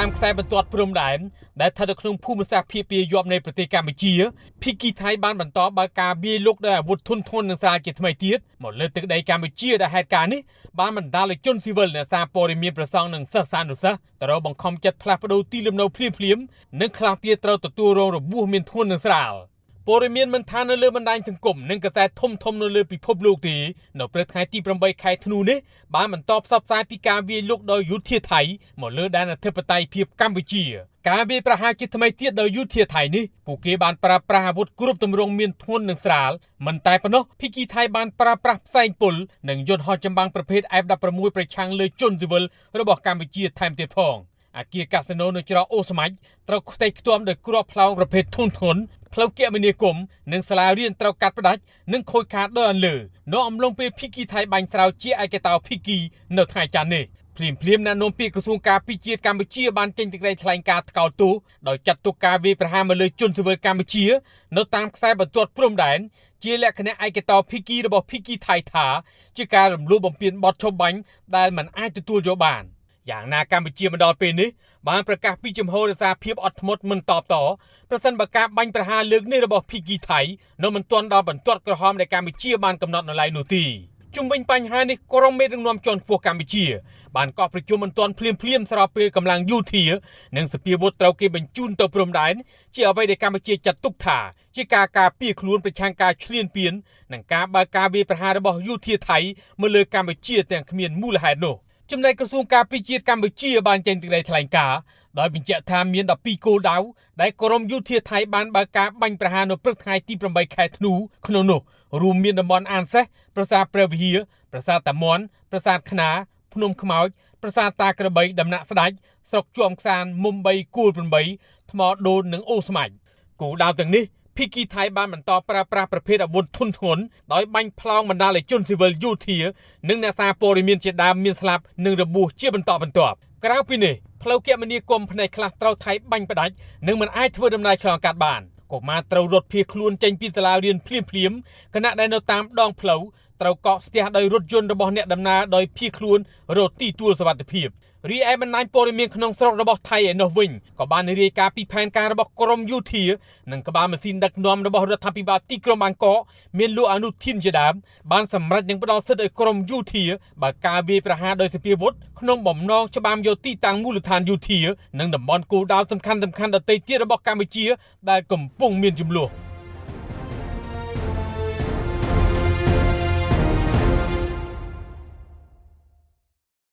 តាមខ្សែបន្ទាត់ព្រំដែនដែលស្ថិតនៅក្នុងភូមិសាស្ត្រភាគពាយ័ព្យនៃប្រទេសកម្ពុជាភាគីថៃបានបន្តបើកការវាយលុកដោយអាវុធធុនធ្ងន់និងស្រាលជាថ្មីទៀតមកលើទឹកដីកម្ពុជាដែលហេតុការណ៍នេះបានបណ្ដាលឲ្យជនស៊ីវិលអ្នកសារព័ត៌មានប្រសង់និងសិស្សានុសិស្សត្រូវបង្ខំចិត្តផ្លាស់ប្ដូរទីលំនៅភ្លាមៗនិងខ្លះទៀតត្រូវទទួលរងរបួសមានធ្ងន់និងស្រាលព័ត៌មានមិនថានៅលើបណ្ដាញសង្គមនិងកាសែតធំៗនៅលើពិភពលោកទេនៅព្រឹកថ្ងៃទី8ខែធ្នូនេះបានបន្តផ្សព្វផ្សាយពីការវាយលុកដោយយោធាថៃមកលើដែនអធិបតេយ្យភាពកម្ពុជាការវាយប្រហារជាថ្មីទៀតដោយយោធាថៃនេះពួកគេបានប្រើប្រាស់អាវុធគ្រប់ទម្រង់មានធ្ងន់និងស្រាលមិនតែប៉ុណ្ណោះភាគីថៃបានប្រើប្រាស់ផ្សែងពុលនិងយន្តហោះចម្បាំងប្រភេទ F-16 ប្រឆាំងលើជនស៊ីវិលរបស់កម្ពុជាថែមទៀតផងអាគារកាស៊ីណូនៅច្រកអូស្មាច់ត្រូវខ្ទេចខ្ទាំដោយគ្រាប់ផ្លោងប្រភេទធុនធ្ងន់ផ្លូវគមនាគមន៍និងសាលារៀនត្រូវកាត់ផ្តាច់និងខូចខាតដោយអន្លើនៅអំឡុងពេលភាគីថៃបាញ់ស្រោចជាឯកតោភាគីនៅថ្ងៃច័ន្ទនេះភ្លាមៗអ្នកនាំពាក្យក្រសួងការពារជាតិកម្ពុជាបានចេញសេចក្តីថ្លែងការណ៍ថ្កោលទោសដោយចាត់ទុកការវាយប្រហារមកលើជនស៊ីវិលកម្ពុជានៅតាមខ្សែបន្ទាត់ព្រំដែនជាលក្ខណៈឯកតោភាគីរបស់ភាគីថៃថាជាការរំលោភបំពានបទឈប់បាញ់ដែលមិនអាចទទួលយកបានយ៉ាងណាកម្ពុជាមកដល់ពេលនេះបានប្រកាសពីជំហររក្សាភាពអត់ធ្មត់មិនតបតប្រសិនបើការបាញ់ប្រហារលើកនេះរបស់ភាគីថៃនៅមិនទាន់ដល់បន្ទាត់ក្រហមដែលកម្ពុជាបានកំណត់នៅឡើយនោះទេជុំវិញបញ្ហានេះក្រុមមេដឹកនាំជាន់ខ្ពស់កម្ពុជាបានកោះប្រជុំមិនទាន់ភ្លាមៗស្របពេលកម្លាំងយោធានិងសភាវុធត្រូវគេបញ្ជូនទៅព្រំដែនជាអ្វីដែលកម្ពុជាចាត់ទុកថាជាការការពារខ្លួនប្រឆាំងការឈ្លានពាននិងការបើកការវាយប្រហាររបស់យោធាថៃមកលើកម្ពុជាទាំងគ្មានមូលហេតុនោះចំណែកក្រសួងការពារជាតិកម្ពុជាបានចេញសេចក្តីថ្លែងការណ៍ដោយបញ្ជាក់ថាមាន12គោលដៅដែលក្រមយោធាថៃបានបើកការបាញ់ប្រហារនៅព្រឹកថ្ងៃទី8ខែធ្នូក្នុងនោះរួមមានតំបន់អានសេះប្រាសាទព្រះវិហារប្រាសាទតាមាន់ប្រាសាទខ្នាភ្នំខ្មោចប្រាសាទតាក្របីដំណាក់ស្ដេចស្រុកជាំខ្សានមុំ3គូល8ថ្មដូននិងអូស្មាច់គោលដៅទាំងនេះភាគីថៃបានបន្តប្រើប្រាស់ប្រភេទអាវុធធុនធ្ងន់ដោយបាញ់ផ្លោងបណ្ដាលឲ្យជនស៊ីវិលយោធានិងអ្នកសារព័ត៌មានជាដើមមានស្លាប់និងរបួសជាបន្តបន្ទាប់ក្រៅពីនេះផ្លូវគមនាគមន៍ផ្នែកខ្លះត្រូវថៃបាញ់ផ្ដាច់និងមិនអាចធ្វើដំណើរឆ្លងកាត់បានកុមារត្រូវរត់ភៀសខ្លួនចេញពីសាលារៀនភ្លាមៗខណៈដែលនៅតាមដងផ្លូវត្រូវកកស្ទះដោយរថយន្តរបស់អ្នកដំណើរដោយភៀសខ្លួនរកទីទួលសុវត្ថិភាពរីឯបណ្ដាញព័ត៌មានក្នុងស្រុករបស់ថៃឯនោះវិញក៏បានរាយការណ៍ពីផែនការរបស់ក្រមយោធានិងក្បាលម៉ាស៊ីនដឹកនាំរបស់រដ្ឋាភិបាលទីក្រុងបាងកកមានលោកអនុធីនជាដើមបានសម្រេចនឹងផ្ដល់សិទ្ធិឲ្យក្រមយោធាបើការវាយប្រហារដោយសភាវុធក្នុងបំណងច្បាមយកទីតាំងមូលដ្ឋានយោធានិងតំបន់គោលដៅសំខាន់ៗដទៃទៀតរបស់កម្ពុជាដែលកំពុងមានចំនួន